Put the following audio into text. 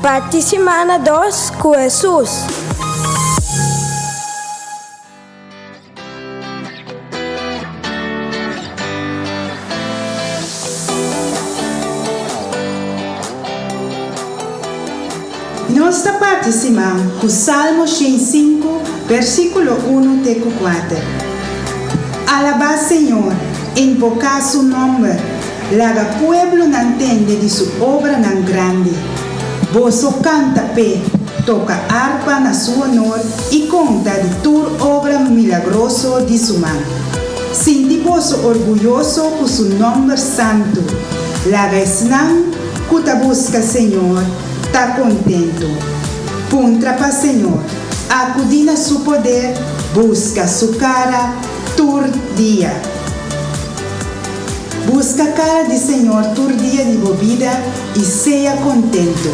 Parti simana dos ku Hesus. Nos ta parti siman ku Salmo 105, versíkulo unu te ku kuater. Alabá Señor, invoká su nòmber, laga pueblonan tende di su obranan grandi. Boso kanta p'e, toka arpa na su honor i konta di tur obra milagroso di su man. Sinti boso orguyoso ku su nòmber santu, laga esnan ku ta buska Señor ta kontentu. Puntra pa Señor, akudí na su poder, buska su kara tur dia. Buska kara di Señor tur dia di bo bida i sea kontentu.